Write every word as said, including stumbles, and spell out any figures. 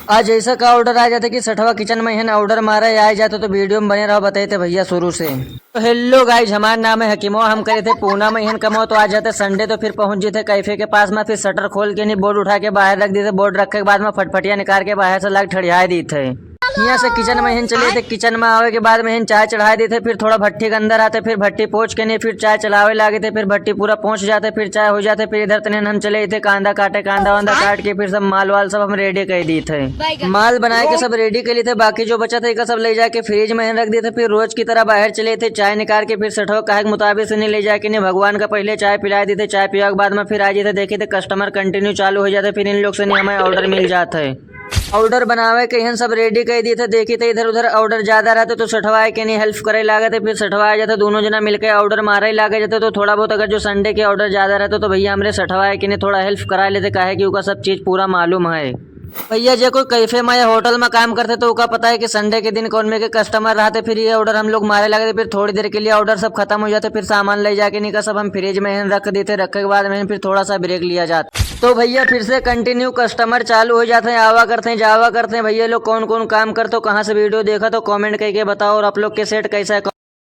आज ऐसा का ऑर्डर आ जाते कि सठवा किचन में हन ऑर्डर मारे आ जाते, तो वीडियो में बने रहो, बताए थे भैया शुरू से। तो हेलो गाइज, हमार नाम है हकीमो, हम करे थे पूना में हन कमाओ, तो आ जाते संडे, तो फिर पहुंच जीते कैफे के पास में, फिर शटर खोल के नहीं बोर्ड उठा के बाहर रख देते। बोर्ड रखे के बाद में फटफटिया निकाल के बाहर से लाग ठड़िया दी थे। यहाँ से किचन में हन चले थे, किचन में आवे के बाद में हन चाय चढ़ाए देते, फिर थोड़ा भट्टी के अंदर आते, फिर भट्टी पहुँच के नहीं, फिर चाय चलावे लागे थे, फिर भट्टी पूरा पहुँच जाते, फिर चाय हो जाते, फिर इधर तने हम चले थे कांदा काटे, कांदा वांदा काट के फिर सब माल वाल सब हम रेडी कर दी थे। माल बनाए के सब रेडी कर ली थे, बाकी जो बचा था एका सब ले जाके फ्रिज में हन रख दी थे। फिर रोज की तरह बाहर चले थे, चाय निकाल के फिर सठवा कहे के मुताबिक से नहीं ले जाके नहीं, भगवान का पहले चाय पिला दी थे। चाय पिया के बाद में फिर आ जाते, देखे थे कस्टमर कंटिन्यू चालू हो जाते, फिर इन लोग से नहीं हमें ऑर्डर मिल जाता है। ऑर्डर बनावे के हन सब रेडी कर दी थे, देखी थे इधर उधर ऑर्डर ज्यादा रहते तो सठवा के नहीं हेल्प करे लागे थे, फिर सठवा आ जाते, दोनों जना मिलके ऑर्डर मारे लागे जाते। तो थोड़ा बहुत अगर जो संडे के ऑर्डर ज्यादा रहते तो भैया हमरे सठवा के नहीं थोड़ा हेल्प करा लेते, काहे कि उका सब चीज पूरा मालूम है। भैया जे कोई कैफे में या होटल में काम करते तो उका पता है कि संडे के दिन कौन में के कस्टमर रहते, फिर ये ऑर्डर हम लोग मारे लगते, फिर थोड़ी देर के लिए ऑर्डर सब खत्म हो जाते, फिर सामान ले जाके नहीं का सब हम फ्रिज में हन रख देते, रखे के बाद में फिर थोड़ा सा ब्रेक लिया जाता। तो भैया फिर से कंटिन्यू कस्टमर चालू हो जाते हैं, आवा करते हैं, जावा करते हैं। भैया लोग कौन कौन काम करते हो, कहाँ से वीडियो देखा तो कमेंट करके बताओ, और आप लोग के सेट कैसा है।